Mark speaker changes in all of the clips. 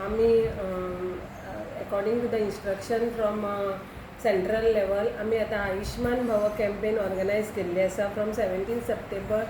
Speaker 1: आमी according to the instruction from central level आमी आतां आयुष्मान भव कॅम्पेन ऑर्गनायज केल्ली आसा from 17 September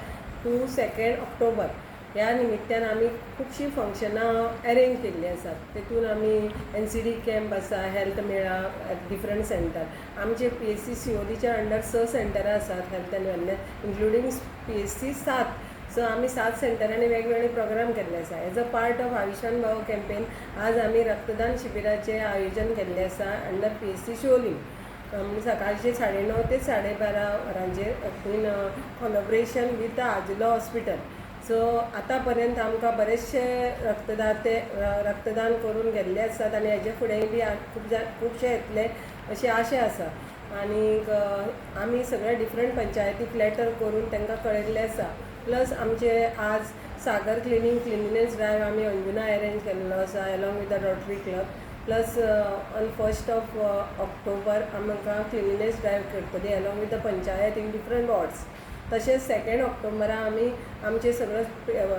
Speaker 1: to 2 October. ह्या निमित्त्यान आमी खुबशीं फंक्शनां अरेंज केल्लीं आसात. तेतून आमी एनसीडी कॅम्प आसा, हेल्थ मेळा एट डिफरंट सेंटर. आमचे पीएचसी शिवोलीच्या अंडर स सेंटरां आसात health and wellness, including PHC सात. सो आमी सात सेंटरांनी वेगवेगळे प्रोग्राम केल्ले आसा. As a part of Ayushman Bhav campaign आज आमी रक्तदान शिबिराचें आयोजन केल्लें आसा अंडर पीएचसी शिवोली, म्हणजे सकाळचे 9:30 ते 12:30 वरांचेर in collaboration with the Azilo Hospital. So आतां पर्यंत आमकां बरेचशे रक्तदाते रक्तदान करून गेल्ले आसात आनी हेजे फुडेंय बी खूब जाण, खुबशे येतले अशी आशा आसा. आनीक आमी सगळे डिफरंट पंचायतीक लेटर करून तांकां कळयल्लें आसा. प्लस आमचे आज सागर क्लिनींग क्लिनिनेस ड्रायव्ह आमी अंजुना अरेंज केल्लो आसा along with the Rotary Club. Plus on 1st of October आमकां क्लिनिनेस ड्रायव्ह करतली along with the panchayat in different wards. तशेंच सेकेंड ऑक्टोबरा आमी आमचे सगळो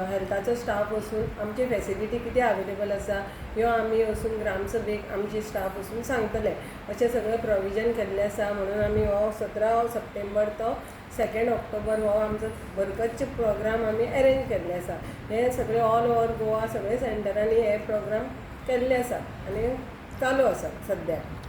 Speaker 1: हेल्थाचो स्टाफ वचून आमची फेसिलिटी कितें अवेलेबल आसा ह्यो आमी वचून ग्रामसभेक आमचे स्टाफ वचून सांगतले. अशें सगळें प्रोविजन केल्लें आसा. म्हणून आमी हो 17 सप्टेंबर तो 2 ऑक्टोबर हो आमचो भरगच्च प्रोग्राम आमी अरेंज केल्ले आसा. हे सगळे ऑल ओवर गोवा सगळे सेंटरांनी हे प्रोग्राम केल्ले आसा आनी चालू आसा सद्याक.